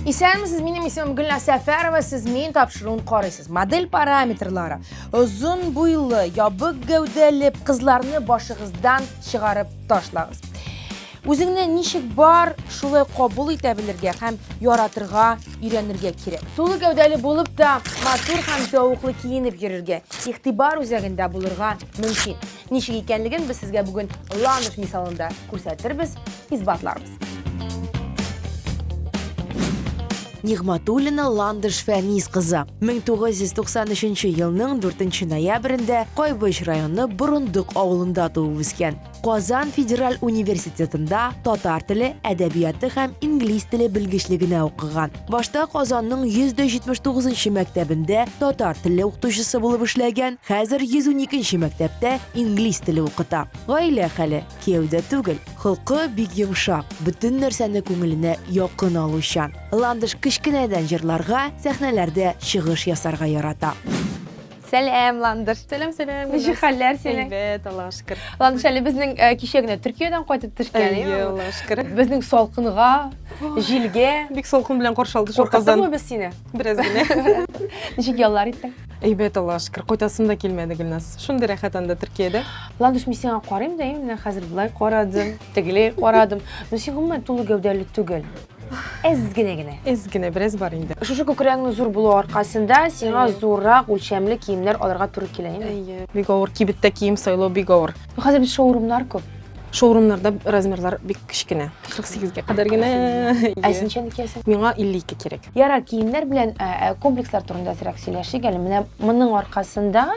Исәнмесез, минем исемем Гөлназ Сәфәрова, сез мин тапшыруын карыйсыз. Модель параметрлары. Озын буйлы, ябык гәүдәле кызларны башыгыздан чыгарып ташлагыз. Үзеңне ничек бар, шулай кабул итә белергә һәм яратырга өйрәнергә кирәк. Тулы гәүдәле булып та, матур һәм зәвыклы киенеп йөрергә, игътибар үзәгендә булырга мөмкин. Ничек икәнлеген без сезгә бүген Ландыш мисалында күрсәтербез, исбатларбыз. Нигъматуллина Ландыш Фәнис кызы. 1993 елның 4 ноябрендә Кайбыч районы Борындык авылында туып үскән. Казан федераль университетында татар теле, әдәбияты һәм инглиз теле белгечлегенә укыган. Башта Казанның 179 мәктәбендә татар теле укытучысы булып эшләгән, хәзер 112 мәктәптә инглиз теле укыта. Гаилә хәле, кияүдә түгел, холкы бик йомшак, бөтен нәрсәне күңеленә якын алучан. Ландыш кечкенәдән җырларга, сәхнәләрдә чыгыш ясарга ярата. Сәлам, Ландыш. Сәлам, сәлам. Ничек хәлләр синең? Әйбәт, Аллага шөкер. Ландыш әле безнең э, кичә генә Төркиядән кайтып төшкән. Әйе, Аллага шөкер. Безнең салкынга, җилгә. Бик салкын белән каршы алды шул Казан. Куркыттыңмы без сине? Бераз генә. Ничек яллар иттең? Әйбәт, Аллага шөкер. Кайтасым да килмәде, Гөлназ. Шундый рәхәт анда Төркиядә. Ландыш, мин сиңа карыйм да, менә хәзер болай карадым, тегеләй карадым. Но син гомумән тулы гәүдәле түгел. Әз генә генә. Әз генә, бераз бар инде. Шушы күкрәгеңнең зур булуы аркасында сиңа зуррак үлчәмле киемнәр алырга туры килә, әйеме? Әйе. Бик авыр. Кибеттә кием сайлау бик авыр. Хәзер бит шоурумнар күп. Шоурумнарда размерлар бик кечкенә. 48-гә кадәр генә. Ә син ничәне киясең? Миңа 52 кирәк. Ярар, киемнәр белән ә, ә, комплекслар турында әзрәк сөйләшик әле. Менә моның аркасында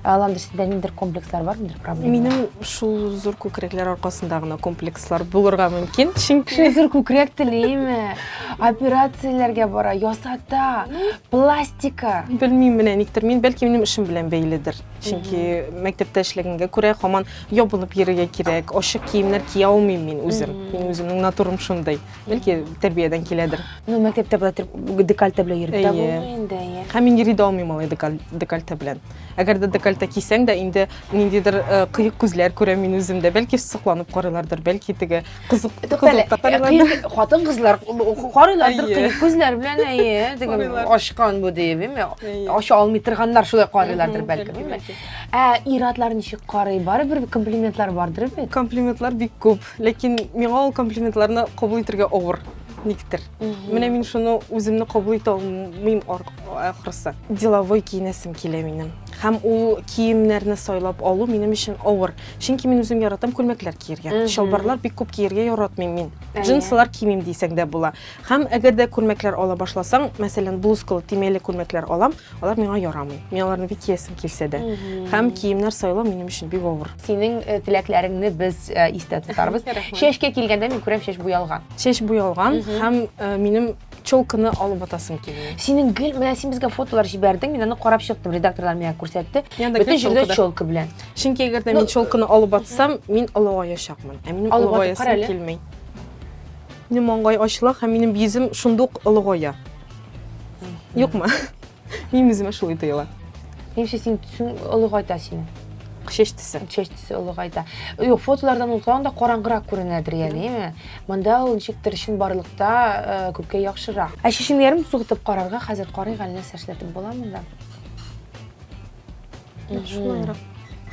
Ландыш, синдә ниндидер комплекслар бар, ниндидер проблемалар? Минем шул зур күкрәкләр аркасында гына комплекслар булырга мөмкин, чөнки Кеше зур күкрәк телиме? Операцияләргә бара, ясата, пластика. Белмим менә никтер. Мин бәлки минем эшем белән бәйледер. Чөнки мәктәптә эшләгәнгә күрә һаман ябынып йөрергә кирәк, ачык киемнәр кия алмыйм мин үзем. Мин үземнең натурам шундый. Бәлки тәрбиядән киләдер. Ну, мәктәптә болай торып декольте белән йөреп тә булмый инде, әйе. Һәм мин йөри дә алмыйм алай декольте белән. Әгәр дә декольте кисәң дә инде ниндидер э, кыек күзләр күрәм мин үземдә. Бәлки сокланып карыйлардыр, бәлки теге кызык Туктале, кызык та карыйлардыр. Хатын кызлар карыйлардыр Әйе. кыек күзләр белән, әйе, теге Карыйлар. ачкан бу диеп, әйме? Әйе. Ача алмый торганнар шулай карыйлардыр Мгм, бәлкем, бәлки, әйме? бәлки. Ә ир-атлар ничек карый? Барыбер комплиментлар бардыр бит. Комплиментлар бик күп, ләкин миңа ул комплиментларны кабул итәргә авыр никтер. Менә мин шуны үземне кабул итә алмыйм ахрысы. Деловой киенәсем килә минем. Һәм ул киемнәрне сайлап алу минем өчен авыр. Чөнки мин үзем яратам күлмәкләр кияргә. Чалбарлар бик күп кияргә яратмыйм мин. Джинсылар кимим дисәң дә була. Һәм әгәр дә күлмәкләр ала башласаң, мәсәлән, блузкалы, төймәле күлмәкләр алам, алар миңа ярамый. Мин аларны бик киясем килсә дә. Һәм киемнәр сайлау минем өчен бик авыр. Синең э, теләкләреңне без э, истә тотарбыз. Чәчкә килгәндә мин күрәм, чәч буялган. Чәч буялган һәм э, минем челканы алып атасым килми. Синең гел, менә син безгә фотолар җибәрдең, мин аны карап чыктым, редакторлар миңа күрсәтте. Бөтен җирдә челка белән. Чөнки әгәр дә мин челканы алып атсам, мин олыгаячакмын. Ә минем олыгаясым килми. Минем маңгай ачыла һәм минем йөзем шундук олыгая. Юкмы? Минем үземә шулай тоела. Минемчә, син төсең олыгайта сине. Чәч төсе. Чәч төсе олыгайта. Юк, фотолардан ул тагын да караңгырак күренәдер әле, әйеме? Монда ул ничектер чынбарлыкта э, күпкә яхшырак. Ә чәчеңне ярым сугытып карарга хәзер карыйк әле нәрсә эшләтеп була монда. Шулайрак.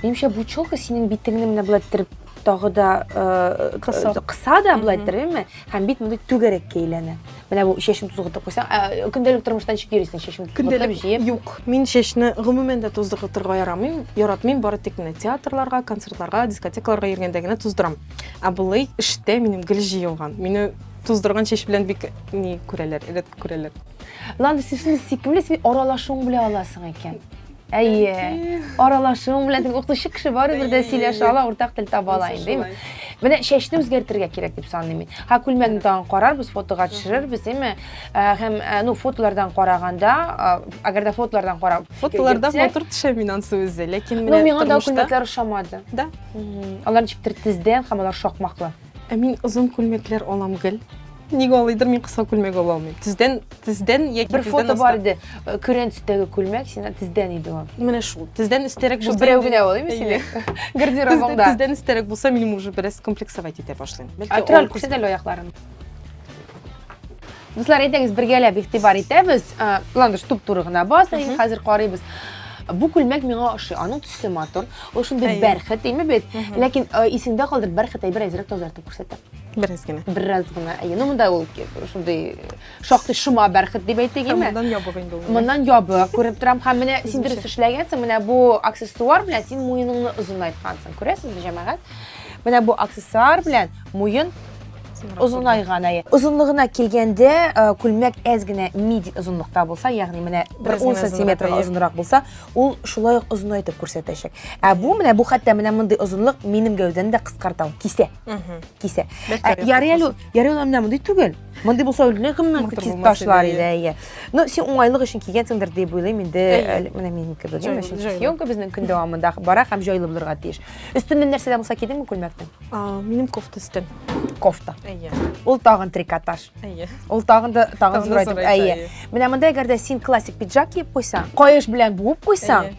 Минемчә, бу челка синең битеңне менә болай иттереп тагы да э, кыса. Кыса да болай иттереп, әйеме? Һәм бит мондый түгәрәккә әйләнә. Менә бу чәчен тузгытып куйсаң, ә, көндәлек тормышта ничек йөрисең чәчен тузгытып, Көндәлек җыеп? юк. Мин чәчне гомумән дә туздыртырга ярамыйм, яратмыйм, бары тик менә театрларга, концертларга, дискотекаларга йөргәндә генә туздырам. Ә болай эштә минем гел җыелган. Мине туздырган чәч белән бик ни күрәләр, рәт күрәләр. Ландыш, син шундый сөйкемле, син аралашуың белән аласың икән. Әйе. Аралашуың белән теге укытучы кеше барыбер дә сөйләшә ала, уртак тел таба ала инде, әйеме? Менә чәчне үзгәртергә кирәк дип саныйм мин. Һә күлмәкне тагын карарбыз, фотога төшерербез, әйеме? Ә, Һәм ә, ну фотолардан караганда, ә, әгәр дә фотолардан карап Фотоларда йөртсәк, матур төшә мин ансы үзе, ләкин Ну, менә миңа да тормышта күлмәкләр ошамады. Да. Мгм. Алар ничектер тездән һәм алар шакмаклы. Ә мин озын күлмәкләр алам гел. Нигә алайдыр, мин кыска күлмәк ала алмыйм. Тездән, тездән яки Бер тездән фото бар аста. иде, э, көрән төстәге күлмәк, сиңа тездән иде ул. Менә шул. Тездән өстәрәк Шул булса берәү инде- генә ул, әйме Әйе. синең Тездән, гардеробыңда. тездән өстәрәк булса, минем уже бераз комплексовать итә башлыйм. Бәлки Ә, Тор әле, ул күрсәт әле аякларын. Дуслар, әйдәгез бергәләп игътибар итәбез. Ландыш туп-туры гына бас, хәзер карыйбыз. Бу күлмәк миңа ошый. Аның төсе матур. Ул шундый бәрхет, әйме бит? Ләкин исеңдә калдыр, бәрхет әйбер әзрәк тазартып күрсәтә. Бераз генә. Бераз гына. Әйе, ну монда ул шундый шактый шома бәрхет дип әйтик, әйме? Моннан ябык инде ул. Моннан ябык күреп торам. Һәм менә син дөрес эшләгәнсең, менә бу аксессуар белән син муеныңны озынайткансың. Күрәсезме, җәмәгать? Менә бу аксессуар белән муен озынайган әйе. Озынлыгына килгәндә, э, күлмәк әз генә миди озынлыкта булса, ягъни менә бер 10 сантиметрга озынрак булса, ул шулай ук озынайтып күрсәтәчәк. Ә бу менә бу хәтта менә мондый озынлык минем гәүдәне дә кыскарта, ул кисә. Кисә. Ә, ярый әле, ярый ул менә мондый түгел. Мондый булса үлгән гомумән кисеп ташлар иде, әйе. Ну, син уңайлык өчен кигәнсеңдер дип уйлыйм инде. Менә минем кебек, чөнки съемка безнең көн дәвамында бара һәм җайлы булырга тиеш. Өстеннән нәрсә дә булса кидеңме күлмәкнең? Минем кофта өстен. Кофта. Әйе. Ул тагын трикотаж. Әйе. Ул тагын да тагын зурайтып. Әйе. Менә монда әгәр дә син классик пиджак киеп куйсаң, каеш белән буып куйсаң,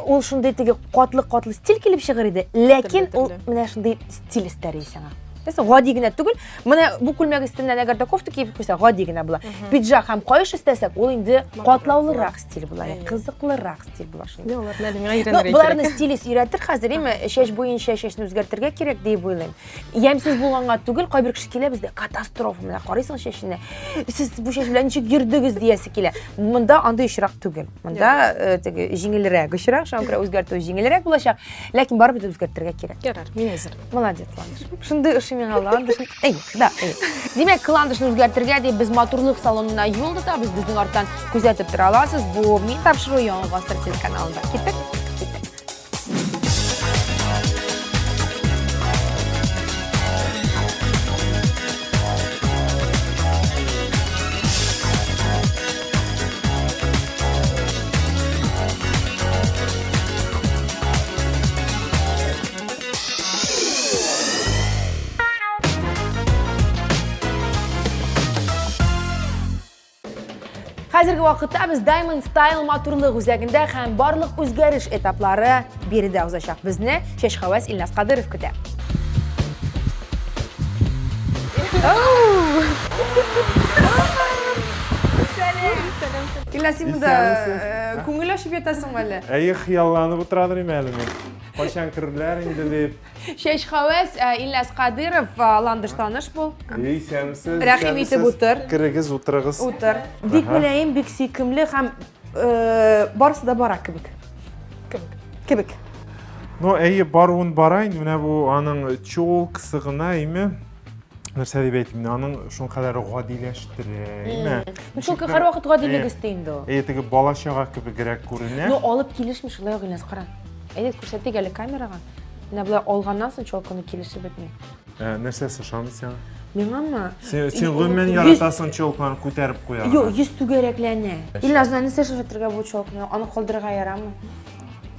ул шундый теге катлы-катлы стиль килеп чыгыр иде. Ләкин ул менә шундый стиль өстәр иде сиңа. Мәсәлән, гади генә түгел. Менә бу күлмәк өстеннән әгәр дә кофта киеп куйсак, гади генә була. Пиджак һәм каеш өстәсәк, ул инде катлаулырак стиль була, кызыклырак стиль була шунда. Аларны әле миңа өйрәнергә кирәк. Боларны стилист өйрәтер хәзер, әйме, чәч буенча чәчне үзгәртергә кирәк дип уйлыйм. Ямьсез булганга түгел, кайбер кеше килә бездә катастрофа, менә карыйсың чәченә. Сез бу чәч белән ничек йөрдегез диясе килә. Монда андый очрак түгел. Монда э, теге җиңелрәк очрак, шуңа күрә үзгәртү җиңелрәк булачак. Ләкин барыбер дә үзгәртергә кирәк. Ярар, мин әзер. Молодец, Ландыш. Шундый ошый миңа Ландыш. Әй, да, әй. Димәк, Ландышны үзгәртергә дип без матурлык салонына юл тотабыз. Безнең арттан күзәтеп тора аласыз. Бу мин тапшыру Яңа гасыр телеканалында. Киттек? Киттек. Хәзерге вакытта без Diamond Style матурлык үзәгендә һәм барлык үзгәреш этаплары биредә узачак. Безне чәчхәвәс Илназ Кадыров көтә. Илназ, син монда э, күңел ачып ятасыңмы әллә? Әйе, хыялланып утырадыр инде әле мин. Кайчан керерләр инде дип. Чәчхәвәс э, Илназ Кадыров, э, Ландыш таныш бул. Исәнмесез. Рәхим итеп утыр. Керегез, утырыгыз. Утыр. Бик мөлаем, бик сөйкемле һәм барысы да бара кебек. Кебек. Кебек. Ну, әйе, баруын бара инде, менә бу аның челкасы гына, име? Нәрсә дип әйтим, аның шулкадәр гадиләштерә, име? Ну, челка һәрвакыт гадилек өсте инде ул. Әйе, теге бала-чага кебегрәк күренә. Ну, алып килешми шулай ук, Илназ, кара. Әйдә, күрсәтик әле камерага. Менә болай алганнан соң челканы килешеп бетми. Ә, нәрсәсе ошамый сиңа? Миңамы? Син, син гомумән яратасың челканы күтәреп куярга. Юк, йөз түгәрәкләнә. Илназ, менә нәрсә эшләтергә бу челканы? Аны калдырырга ярамый.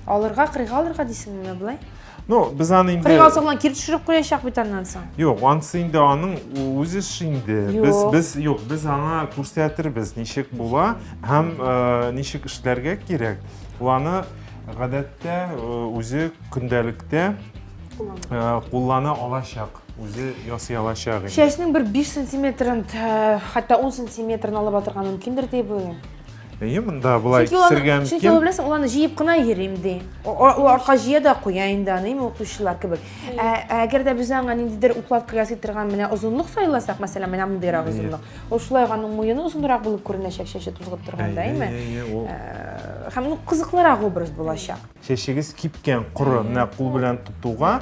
Алырга, кырыйга алырга дисеңме менә болай? Ну, без аны инде Кырыйга алсаң, болай кире төшереп куячак бит аннан соң. Юк, анысы инде аның үз эше инде. Без без юк, без аңа күрсәтербез, ничек була һәм э, ничек эшләргә кирәк. Ул аны гадәттә э, үзе көндәлектә Э, куллана алачак, үзе ясый алачак инде. Чәчнең бер 5 сантиметрын, э, хәтта 10 сантиметрын алып атырга мөмкиндер дип уйлыйм. Әйе, монда болай кисергә мөмкин. Чөнки ул беләсең, ул аны җыеп кына йөрим ди. Ул арка җыя да куя инде аны, име укытучылар кебек. Ә әгәр дә без аңа ниндидер укладка ясый торган менә озынлык сайласак, мәсәлән, менә мондыйрак озынлык. Ул шулай ук аның муены озынрак булып күренәчәк, чәче тузгып торганда, әйме? Һәм ну кызыклырак образ булачак. Чәчегез кипкән, коры, менә кул белән тотуга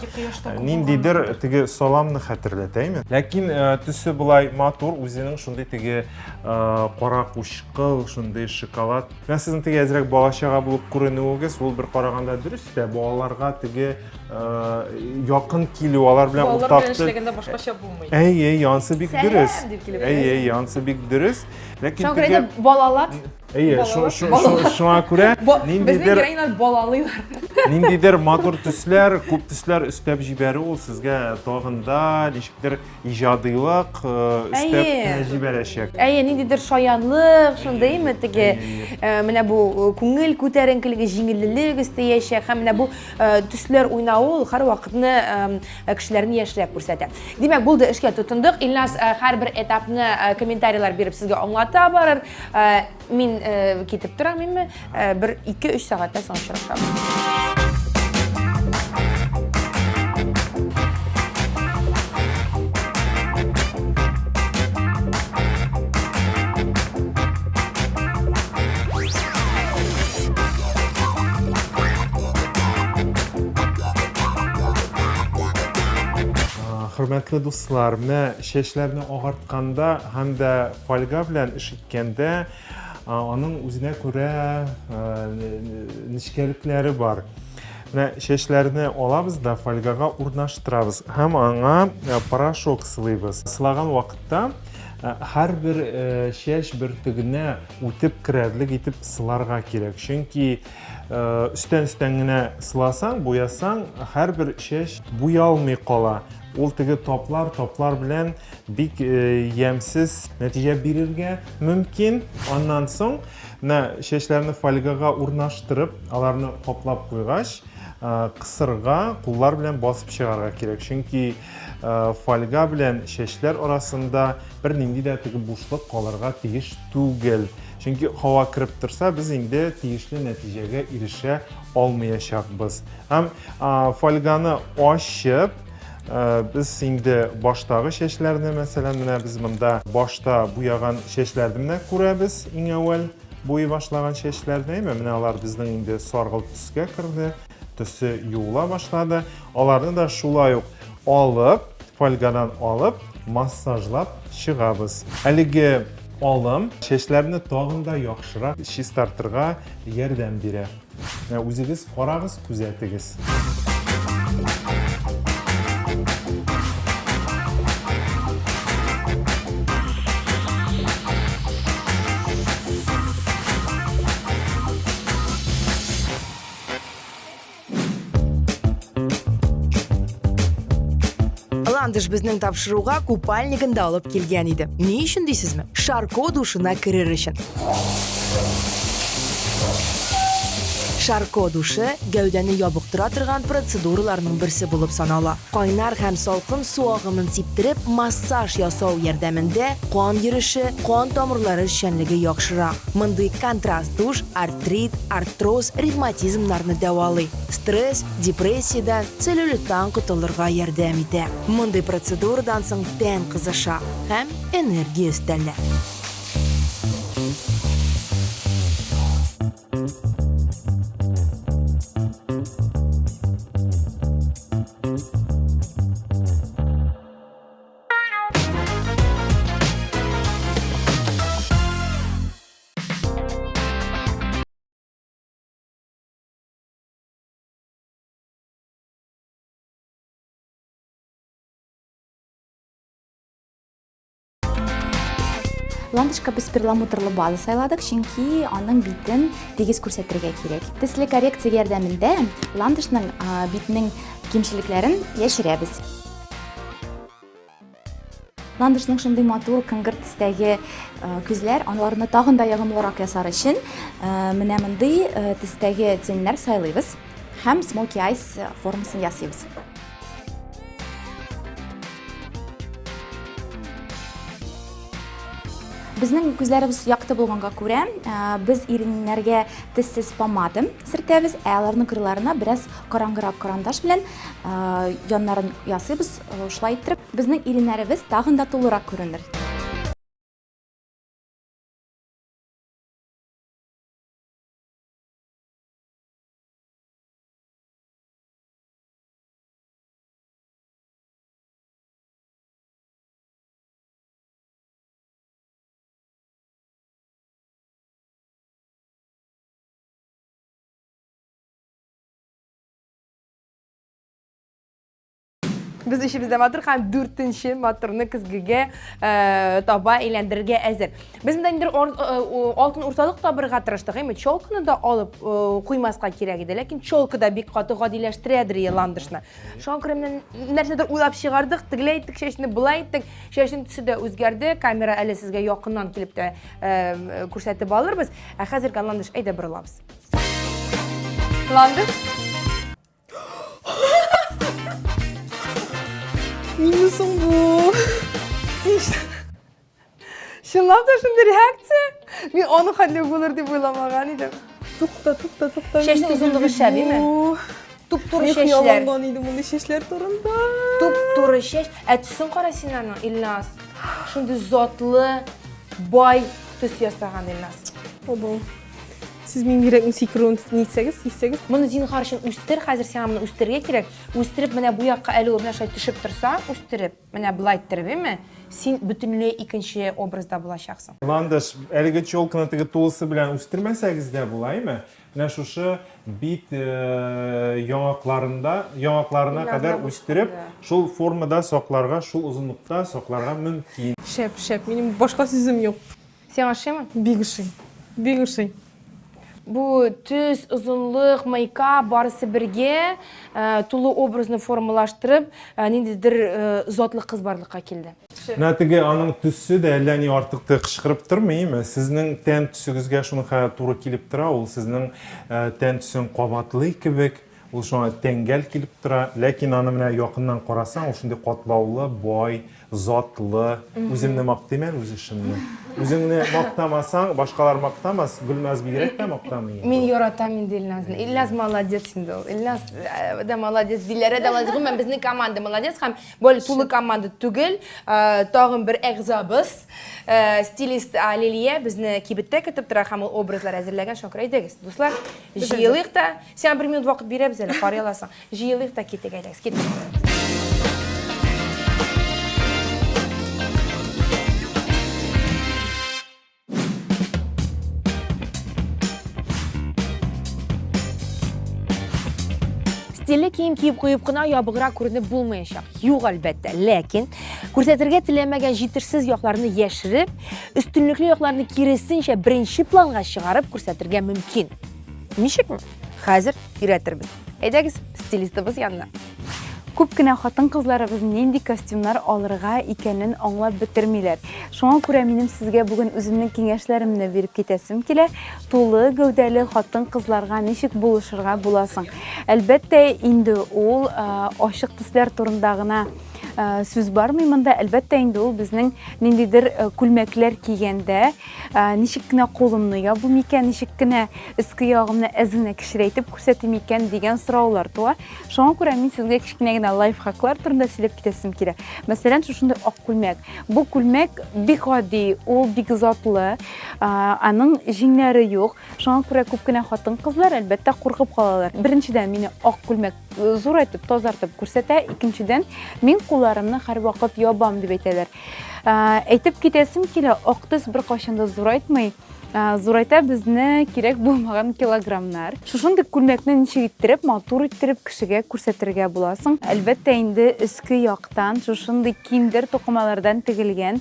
ниндидер теге саламны хәтерләтә, әйме? Ләкин э, төсе болай матур, үзенең шундый теге э, кара кучкыл, шундый шоколад. Менә сезнең теге әзрәк бала-чага булып күренүегез, ул бер караганда дөрес тә, балаларга теге э, якын килү, алар белән уртак Балалар белән эшләгәндә башкача булмый. Әй, әй, ансы бик дөрес. Әй, әй, ансы бик дөрес. Ләкин теге балалар Әйе, шуңа күрә ниндидер Безнең героиннар балалыйлар. Ниндидер матур төсләр, күп төсләр өстәп җибәрү ул сезгә тагын да ничектер иҗадилык өстәп җибәрәчәк. Әйе, ниндидер шаянлык, шундыймы теге менә бу күңел күтәренкелеге, җиңеллелек өстәячәк һәм менә бу төсләр уйнау ул һәрвакытны кешеләрне яшьрәк күрсәтә. Димәк, булды, эшкә тотындык. Илназ һәрбер этапны комментарийлар биреп сезгә аңлата барыр. Мин китеп торам инде. Бер 2-3 сәгатьтән соң очрашабыз. Хөрмәтле дуслар, менә чәчләрне агартканда һәм дә фольга белән эш иткәндә аның үзенә күрә нечкәлекләре бар. Менә чәчләрне алабыз да фольгага урнаштырабыз һәм аңа порошок сылыйбыз. Сылаган вакытта һәрбер чәч бөртегенә үтеп керерлек итеп сыларга кирәк. Чөнки өстән-өстән генә сыласаң, буясаң, һәрбер чәч буялмый кала. Ул теге таплар-таплар белән бик ямьсез нәтиҗә бирергә мөмкин. Аннан соң менә чәчләрне фольгага урнаштырып, аларны каплап куйгач, кысырга, куллар белән басып чыгарга кирәк. Чөнки фольга белән чәчләр арасында бернинди дә теге бушлык калырга тиеш түгел. Чөнки һава кереп торса, без инде тиешле нәтиҗәгә ирешә алмаячакбыз. Һәм фольганы ачып, без инде баштагы чәчләрне, мәсәлән, менә без монда башта буяган чәчләрне менә күрәбез иң әүвәл буй башлаган чәчләрне, әйме? Менә алар безнең инде саргылт төскә керде, төсе юыла башлады. Аларны да шулай ук алып, фольгадан алып, массажлап чыгабыз. Әлеге алым чәчләрне тагын да яхшырак чистартырга ярдәм бирә. Үзегез карагыз, күзәтегез. Ландыш безнең тапшыруга купальнигын да алып килгән иде. Ни өчен дисезме? Шарко душына керер өчен. Шарко душы гәүдәне ябыктыра торган процедураларның берсе булып санала. Кайнар һәм салкын су агымын сиптереп, массаж ясау ярдәмендә кан йөреше, кан тамырлары эшчәнлеге яхшыра. Мондый контраст душ артрит, артроз, ревматизмнарны дәвалый. Стресс, депрессиядән, целлюлиттан котылырга ярдәм итә. Мондый процедурадан соң тән кызыша һәм энергия өстәлә. Ландышка без перламутрлы база сайладык, чөнки аның битен тигез күрсәтергә кирәк. Төсле коррекция ярдәмендә ландышның битенең кимчелекләрен яшерәбез. Ландышның шундый матур кыңгыр төстәге күзләр, аларны тагын да ягымлырак ясар өчен менә мондый төстәге теньнәр сайлыйбыз һәм smoky eyes формасын ясыйбыз. Безнең күзләребез якты булганга күрә, без иреннәргә төссез помада сөртәбез, ә аларның кырларына бераз караңгырак карандаш белән яннарын ясыйбыз. Шулай иттереп, безнең иреннәребез тагын да тулырак күренер. Без өчебез дә матур һәм дүртенче матурны көзгегә таба әйләндерергә әзер. Без монда инде алтын урталык табырга тырыштык, әйме? Челканы да алып куймаска кирәк иде, ләкин челка да бик каты гадиләштерәдер ландышны. Шуңа күрә менә нәрсәдер уйлап чыгардык, тегеләй иттек чәчне, болай иттек. Чәчнең төсе дә үзгәрде. Камера әле сезгә якыннан килеп тә күрсәтеп алырбыз. Ә хәзер ландыш, әйдә борылабыз. Ландыш? Ниме соң бу? Чынлап та шундый реакция? Мин аны хәтле булыр дип уйламаган идем. Тукта, тукта, тукта. Чәчнең озынлыгы шәп, име? Туп-туры чәчләр. Хыялланган идем мондый чәчләр турында. Туп-туры чәч. Ә төсен кара син аның, Илназ. Шундый затлы, бай төс ясаган Илназ. Обал. Сез минем йөрәкнең сикерүен нитсәгез, сизсәгез. Моны зинһар өчен үстер, хәзер сиңа моны үстерергә кирәк. Үстереп, менә бу якка әле ул менә шулай төшеп торса, үстереп, менә болай иттереп, әйме? Син бөтенләй икенче образда булачаксың. Ландыш, әлеге челканы теге тулысы белән үстермәсәгез дә була, әйме? Менә шушы бит яңакларында, яңакларына кадәр үстереп, шул формада сакларга, шул озынлыкта сакларга мөмкин. Шәп, шәп, минем башка сүзем юк. Сиңа ошыймы? Бик ошый. Бик ошый. Бу төс, озынлык, мейкап барысы бергә тулы образны формалаштырып, ниндидер затлы кыз барлыкка килде. Менә теге аның төсе дә әллә ни артык та кычкырып тормый, име? Сезнең тән төсегезгә шуның кадәр туры килеп тора, ул сезнең тән төсен кабатлый кебек. Ул шуңа тәңгәл килеп тора, ләкин аны менә якыннан карасаң, ул шундый катлаулы, бай, затлы. Үземне мактыйм әле, үз эшемне. Үзеңне мактамасаң, башкалар мактамас, Гөлназ бигрәк тә мактамый инде. Мин яратам инде Илназны. Илназ молодец инде ул. Илназ да молодец, Диләрә дә молодец. Гомумән, безнең команда молодец һәм бу әле тулы команда түгел. Тагын бер әгъзабыз, стилист Лилия безне кибеттә көтеп тора һәм ул образлар әзерләгән. Шуңа күрә әйдәгез, дуслар, җыелыйк та. Сиңа бер минут вакыт бирәбез әле, карый аласың. Җыелыйк та китик, әйдәгез, киттек. Стильле кием киеп куеп кына ябыграк күренеп булмаячак. Юк, әлбәттә. Ләкин күрсәтергә теләмәгән җитешсез якларны яшереп, өстенлекле якларны киресенчә беренче планга чыгарып күрсәтергә мөмкин. Ничекме? Хәзер өйрәтербез. Әйдәгез, стилистыбыз янына. Күп кенә хатын-кызларыбыз нинди костюмнар алырга икәнен аңлап бетермиләр. Шуңа күрә минем сезгә бүген үземнең киңәшләремне биреп китәсем килә. Тулы гәүдәле хатын-кызларга ничек булышырга була соң? Әлбәттә, инде ул ачык төсләр турында гына сүз бармый монда. Әлбәттә, инде ул безнең ниндидер күлмәкләр кигәндә Ничек кенә кулымны ябым икән, ничек кенә өске ягымны әз генә кечерәйтеп күрсәтим икән дигән сораулар туа. Шуңа күрә мин сезгә кечкенә генә лайфхаклар турында сөйләп китәсем килә. Мәсәлән, шушындый ак күлмәк. Бу күлмәк бик гади, ул бик затлы, аның җиңнәре юк. Шуңа күрә күп кенә хатын-кызлар, әлбәттә, куркып калалар. Беренчедән, мине ак күлмәк зурайтып, тазартып күрсәтә. Икенчедән, мин кулларымны һәрвакыт ябам дип әйтәләр. Әйтеп китәсем килә, ак төс беркайчан да зурайтмый. Зурайта безне кирәк булмаган килограммнар. Шушындый күлмәкне ничек иттереп, матур иттереп кешегә күрсәтергә була соң? Әлбәттә инде өске яктан шушындый киндер тукымалардан тегелгән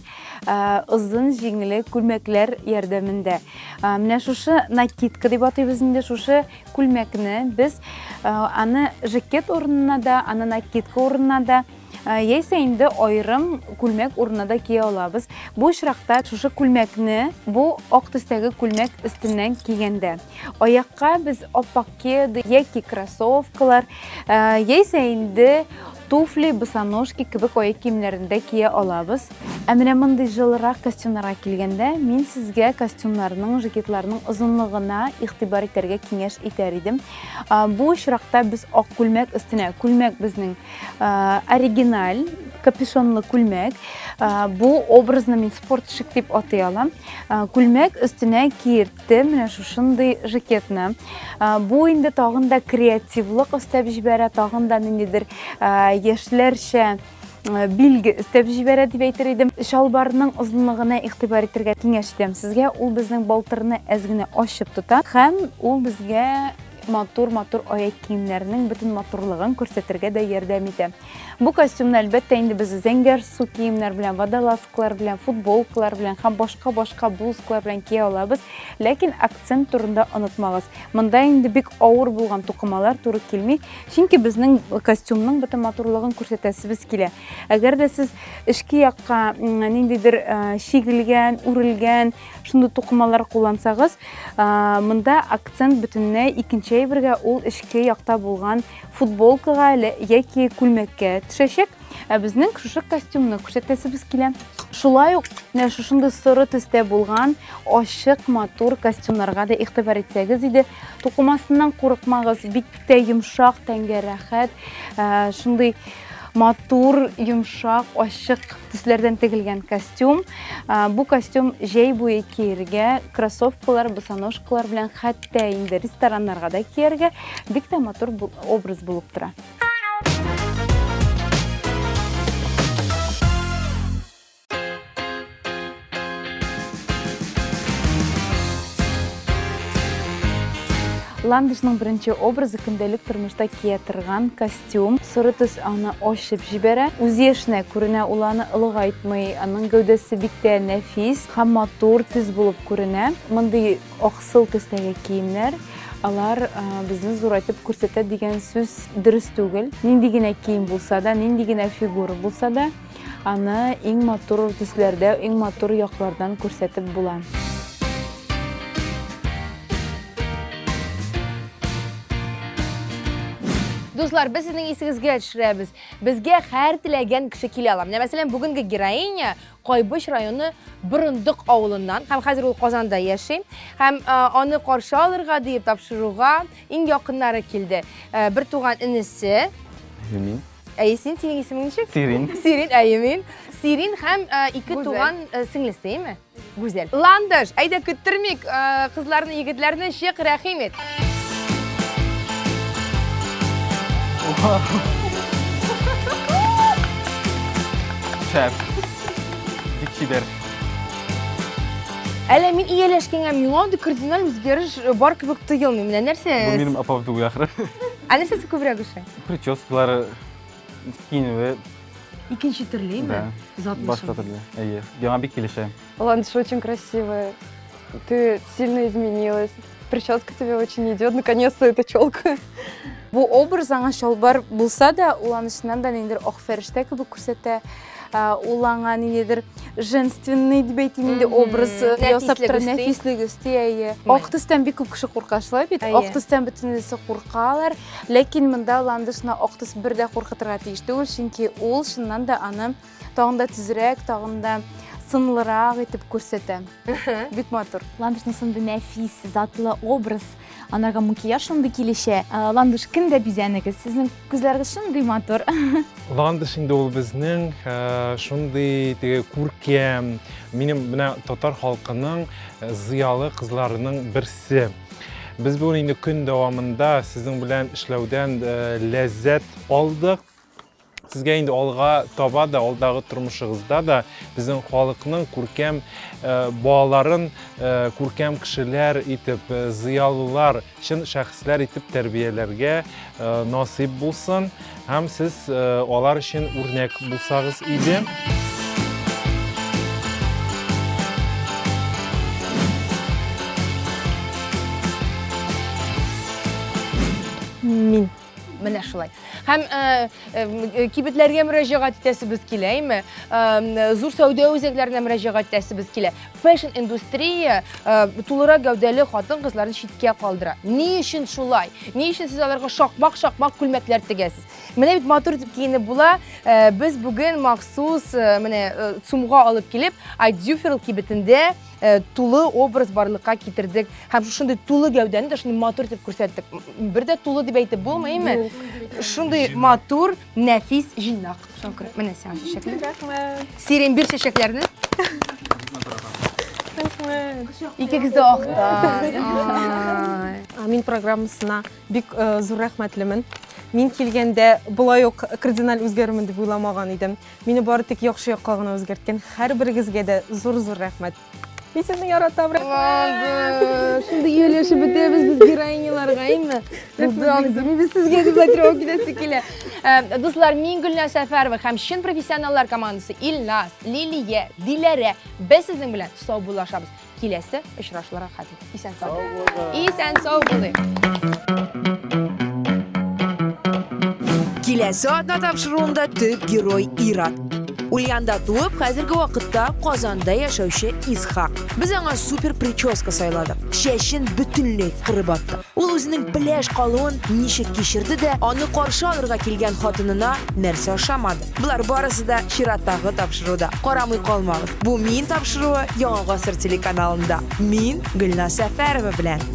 озын җиңле күлмәкләр ярдәмендә. Менә шушы накидка дип атыйбыз инде шушы күлмәкне без аны жакет урынына да, аны накидка урынына да Яисә инде аерым күлмәк урынына да кия алабыз. Бу очракта шушы күлмәкне бу ак төстәге күлмәк өстеннән кигәндә, аякка без ап-ак кеды яки кроссовкалар, яисә инде туфли, босоножки кебек аяк киемнәрен дә кия алабыз. Ә менә мондый җылырак костюмнарга килгәндә, мин сезгә костюмнарның, жакетларның озынлыгына игътибар итәргә киңәш итәр идем. Бу очракта без ак күлмәк өстенә, күлмәк безнең оригиналь капюшонлы күлмәк. Бу образны мин спорт шик дип атый алам. Күлмәк өстенә киерттем менә шушындый жакетны. Бу инде тагын да креативлык өстәп җибәрә, тагын да ниндидер яшьләрчә билге өстәп җибәрә дип әйтер идем. Чалбарның озынлыгына игътибар итәргә киңәш итәм сезгә. Ул безнең балтырны әз генә ачып тота һәм ул безгә матур-матур аяк киемнәренең бөтен матурлыгын күрсәтергә дә ярдәм итә. Бу костюмны, әлбәттә, инде без зәңгәр су киемнәр белән, водолазкалар белән, футболкалар белән һәм башка-башка блузкалар белән кия алабыз. Ләкин акцент турында онытмагыз. Монда инде бик авыр булган тукымалар туры килми, чөнки безнең костюмның бөтен матурлыгын күрсәтәсебез килә. Әгәр дә сез эчке якка ниндидер чигелгән, үрелгән шундый тукымалар куллансагыз, монда акцент бөтенләй икенче әйбергә, ул эчке якта булган футболкага яки күлмәккә төшәчәк. Ә безнең шушы костюмны күрсәтәсебез килә. Шулай ук менә шушындый соры төстә булган ачык матур костюмнарга да игътибар итсәгез иде. Тукымасыннан курыкмагыз, бик тә йомшак, тәнгә рәхәт, шундый матур, йомшак, ачык төсләрдән тегелгән костюм. Бу костюм җәй буе киергә, кроссовкалар, босоножкалар белән хәтта инде рестораннарга да кияргә бик тә матур образ булып тора. Ландышның беренче образы көндәлек тормышта кия торган костюм. Соры төс аны ачып җибәрә. Үз яшенә күренә, ул аны олыгайтмый. Аның гәүдәсе бик тә нәфис һәм матур төс булып күренә. Мондый аксыл төстәге киемнәр алар безне зурайтып күрсәтә дигән сүз дөрес түгел. Нинди генә кием булса да, нинди генә фигура булса да, аны иң матур төсләрдә, иң матур яклардан күрсәтеп була. Дуслар, без сезнең исегезгә төшерәбез. Безгә һәр теләгән кеше килә ала. Менә мәсәлән, бүгенге героиня Кайбыч районы Борындык авылыннан һәм хәзер ул Казанда яши. Һәм аны каршы алырга диеп тапшыруга иң якыннары килде. Бер туган энесе. Мин. Әйе, син, синең исемең ничек? Сирин. Сирин, әйе, мин. Сирин һәм ике туган сеңлесе, әйеме? Гүзәл. Ландыш, әйдә көттермик, кызларны, егетләрне чык, рәхим ит. Шәп. Бик чибәр. Әле мин ияләшкәнгә миңа андый кардиналь үзгәреш бар кебек тоелмый. Менә нәрсә? Бу минем апам түгел ахры. Ә нәрсәсе күбрәк ошый? Прическалары, киенүе. Икенче төрлеме? Да. Затлы Башка төрле. Әйе. Миңа бик килешә. Ландыш очень красивая. Ты сильно изменилась. Прическа тебе очень идет. Наконец-то эта челка. Бу образ аңа чалбар булса да, ул аны чыннан да ниндидер ак фәрештә кебек күрсәтә. Ул аңа ниндидер женственный дип әйтим инде образ ясап тора, нәфислек өсти, әйе. Ак төстән бик күп кеше курка, шулай бит? Ак төстән бөтенесе куркалар. Ләкин монда Ландышны ак төс бер дә куркытырга тиеш түгел, чөнки ул чыннан да аны тагын да төзрәк, тагын да сынлырак итеп күрсәтә. Бик матур. Ландышның шундый нәфис, затлы образ, анарга макияж шундый килешә. Ландыш, кемдә бизәнегез? Сезнең күзләрегез шундый матур. Ландыш инде ул безнең шундый теге күркәм, минем менә татар халкының зыялы кызларының берсе. Без бүген инде көн дәвамында сезнең белән эшләүдән ләззәт алдык. Сезгә инде алга таба да, алдагы тормышыгызда да безнең халыкның күркәм балаларын күркәм кешеләр итеп, зыялылар, чын шәхесләр итеп тәрбияләргә насыйп булсын. Һәм сез алар өчен үрнәк булсагыз иде. Мин. Менә шулай. Һәм кибетләргә мөрәҗәгать итәсебез килә, әйме? Зур сәүдә үзәкләренә мөрәҗәгать итәсебез килә. Фэшн индустрия тулырак гәүдәле хатын-кызларны читкә калдыра. Ни өчен шулай? Ни өчен сез аларга шакмак-шакмак күлмәкләр тегәсез? Менә бит матур итеп киенеп була. Без бүген махсус менә ЦУМга алып килеп, Айдюферл кибетендә тулы образ барлыкка китердек. Һәм шушындый тулы гәүдәне дә шундый матур итеп күрсәттек. Бер дә тулы дип әйтеп булмый, әйме? Шундый матур, нәфис, җыйнак. Шуңа күрә менә сиңа чәчәкләр. Рәхмәт. Сирень бир чәчәкләрне. Рәхмәт. Икегез дә актан. Ай. Мин программасына бик зур рәхмәтлемен. Мин килгәндә болай ук кардиналь үзгәрермен дип уйламаган идем. Мине бары тик яхшы якка гына үзгәрткән һәрберегезгә дә зур-зур рәхмәт. Мин сезне яратам, рәхмәт. Шундый ияләшеп бетәбез без героиняларга, әйме? Булды, без сезгә дип латрога киләсе килә. Э, дуслар, мин Гөлназ Сәфәрова һәм чын профессионаллар командасы Илназ, Лилия, Диләрә. Без сезнең белән саубуллашабыз. Киләсе очрашуларга хәтле. Исән сау. Исән сау булыйк. Киләсе атна тапшыруында төп герой Ират. Ульянда туып, хәзерге вакытта Казанда яшәүче Исхак. Без аңа супер прическа сайладык. Чәчен бөтенләй кырып аттык. Ул үзенең пеләш калуын ничек кичерде дә, аны каршы алырга килгән хатынына нәрсә ошамады. Болар барысы да чираттагы тапшыруда. Карамый калмагыз. Бу Мин тапшыруы Яңа гасыр телеканалында. Мин Гөлназ Сәфәрова белән.